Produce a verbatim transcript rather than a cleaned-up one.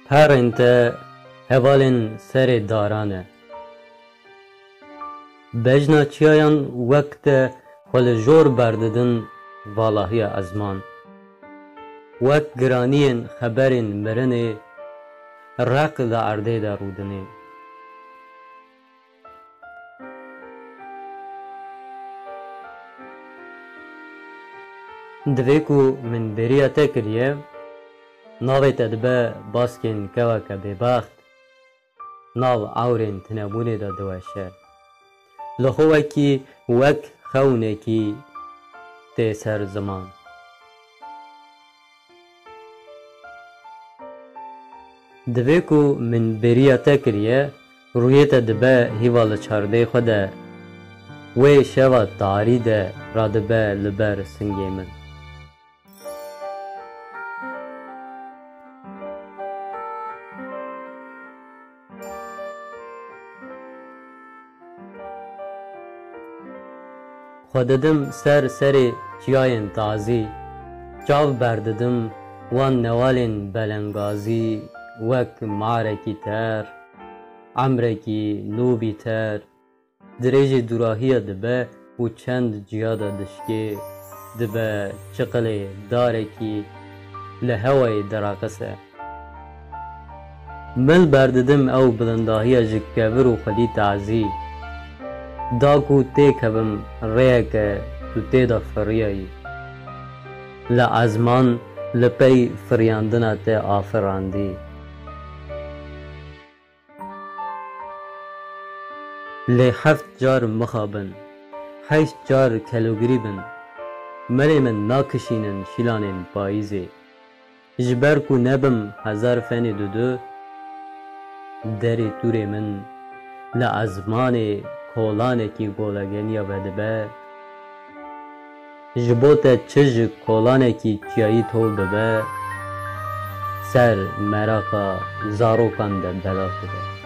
Herên te hevalên serê daran e. Bejna çiyayan wek te xwe li jor berdidin valahiya ezman. Wek giraniyên xeberên mirinê req li erdê de rûdinê. Divê ku min bêriya te kiriye, navê te dibe baskên keweke bêbext, nav ewrên tinebûnê de diweşe. Li xwe wekî wek xewnekî tê ser ziman. Divê ku min bêriya te kiriye, rûyê te dibe hîva li çardê xwe de, wê şeva tarî de radibe li ber singê min. Xwe didim ser serê çiyayên tazî, çav berdidim wan newalên belengazî, wek marekî ter, emrekî nûbî ter, dirêjê dûrahiya dibe û çend ciya de dişkê, dibe çiqilê darekî li hewayê direqise. Mil berdidim ew bilindahiya ji kevir û xwedî tazî. Da ku têkevim rêyeke tu tê de firiyayî. Li ezman li pey firiyandina te afirandî. Lê heft car mixabin, heşt car kelogirî bin, melê min nakişînin şîlanên payîzê. Ji ber ku nebim hezar fenê dudu, derê tûrê min li ezmanê kolanekî golegeniya vedibe. Ji bo te çi ji kolanekî çiyayî tov bibe, ser meraqa zarokan de belav dibe.